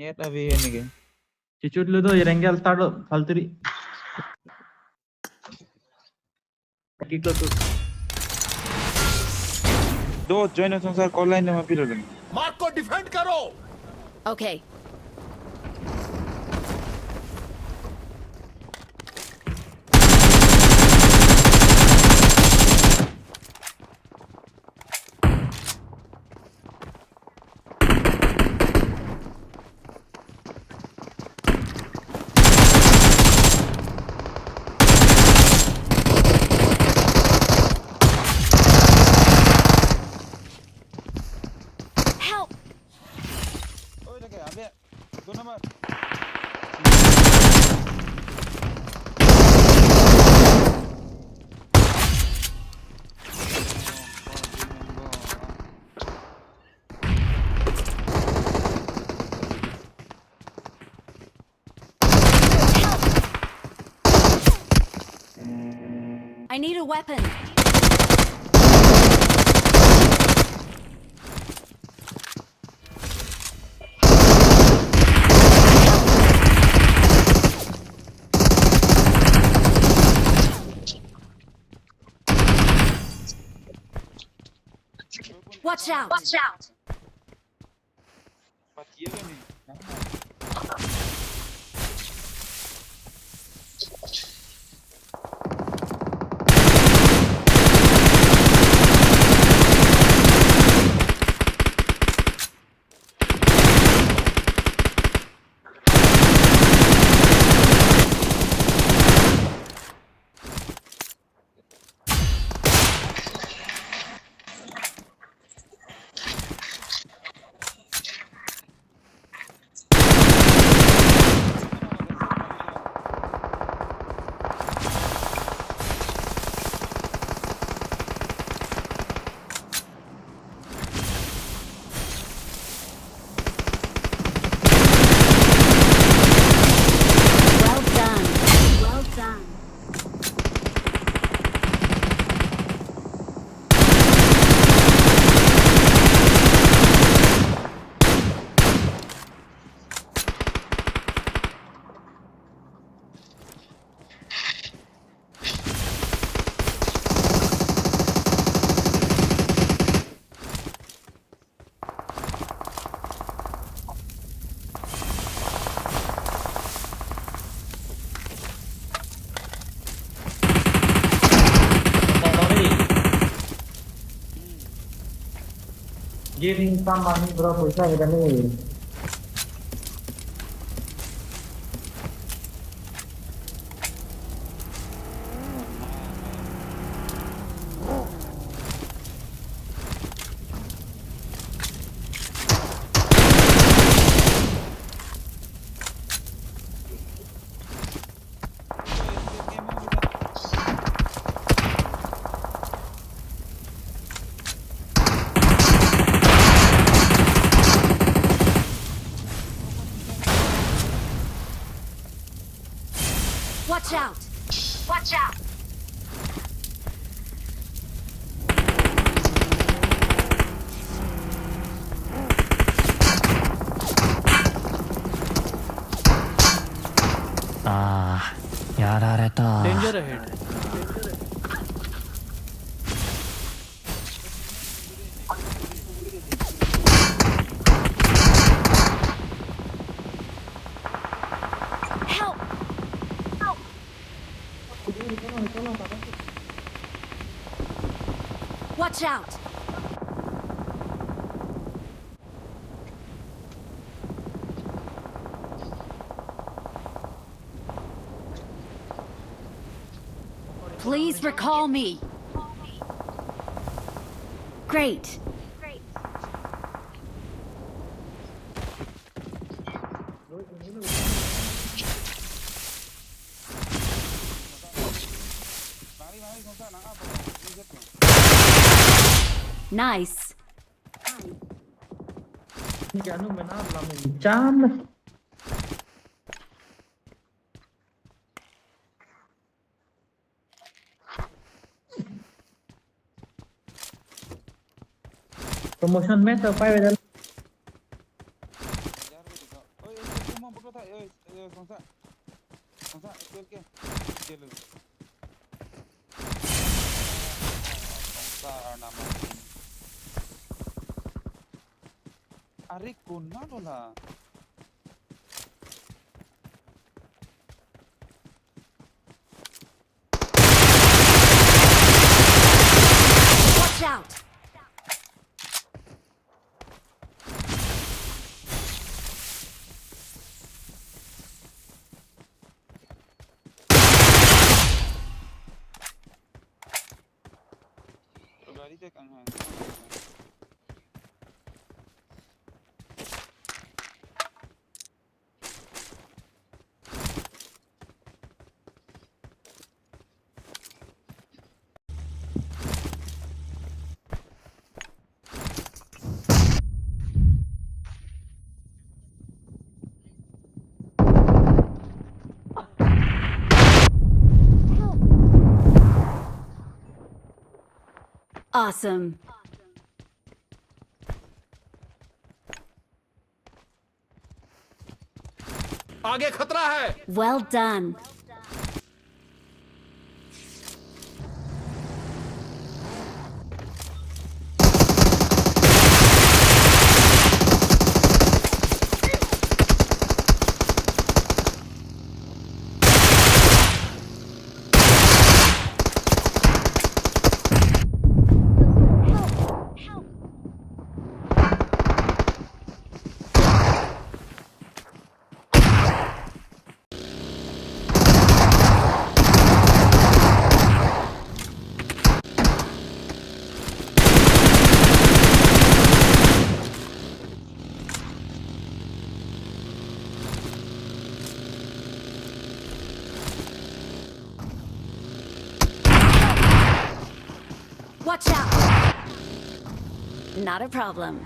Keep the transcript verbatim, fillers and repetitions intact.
Net ave neke. Chichut ludo, irengel tarlo, falturi. Kiklo tu. Do join song sir, call line nama pilo lagi. Mark को डिफेंड करो। Okay. Help! Oi, lagi, abe. Dua number. I need a weapon. Watch out! Watch out! Well done. Well done. Give me some money, bro. Poisa kita ni. Watch out! Watch out! Ah, やられた。 Danger ahead. Help! Help! Watch out! Please recall me. Great. Nice. Ni kanu menap lamin jam. Promotion match to pai wedal. Eh, eh, Songsa. Songsa, oke, oke. Oke, lo. Songsa, Arnama. Are, kona lo la? Watch out! Gari te kang hai. Awesome. आगे खतरा है। Well done. Watch out! Not a problem.